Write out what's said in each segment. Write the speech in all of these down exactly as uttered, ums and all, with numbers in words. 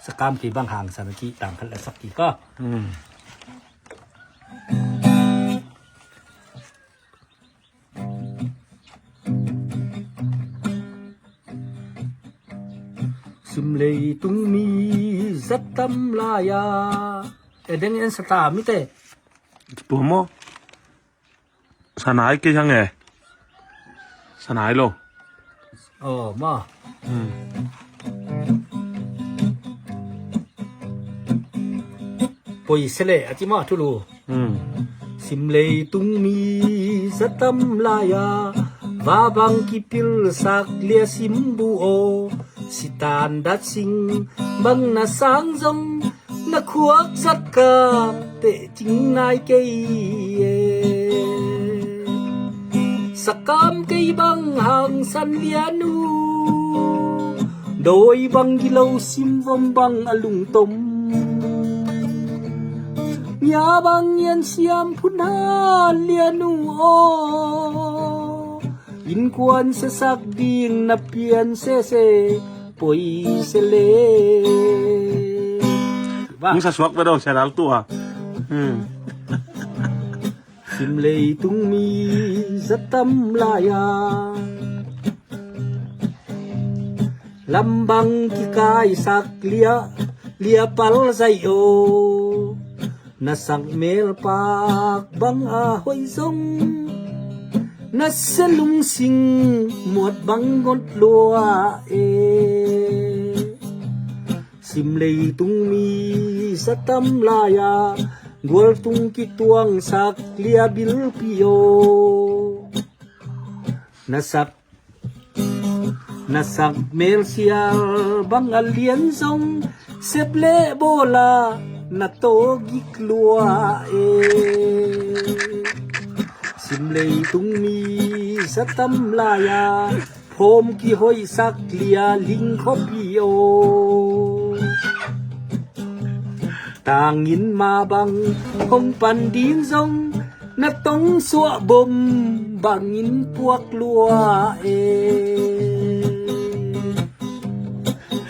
Sakam kei bang hangsan a kih tang khat la sak kik ka. Simlei tung mi zatam lai-a. E deng en sa ta mi te. Tua maw? Sanai kei hang e. Sanai lo. Oh, ma. Poi sele a ti ma thulu. Simlei tung mi zatam lai-a, va bang kipil sak lia sim bu aw. Sitan dat sing bang na sang zong, na khuak zat ka teh cing nai kei e. Sakam kei bang hangsan lian uh, dawi bang gilo sim vom bang a lungtom. Nia bang ian siam phuna lian uh aw. Innkuan siasak ding na pian sese poi sele. Hong sa suak bia dong sia dal tua. Simlei tung mi zatam lai-a, lambang kikaisak lia, lia pal zai aw. Na sak melpak bang a hoih zong, na sia lungsing muat bang ngot lua e. Simlei tung mi zatam lai-a, gual tung kituang sak lia bilpi aw. Na sak Na sak melsial bang a lian zong, sep le bawla na tawgik lua e. Simlei tung mi zatam lai-a, phawm kihoih sak lia ling khuapi aw. Tangin ma bang hong pan ding zong, na tong suah bom bangin puak lua e.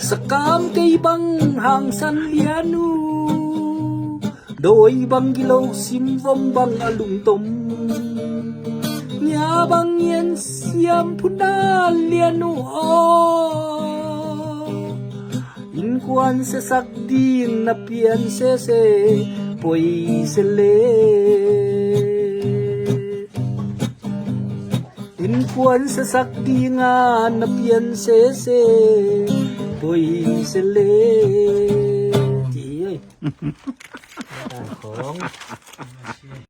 Sakam kei bang hangsan lian uh, dawi bang gilo sim vom bang a lungtom. Nia bang ian siam phuna lian uh aw. Innkuan siasak ding na pian sese poi sele. Innkuan siasak dinga na pian sese poi sele. Ti hi oi.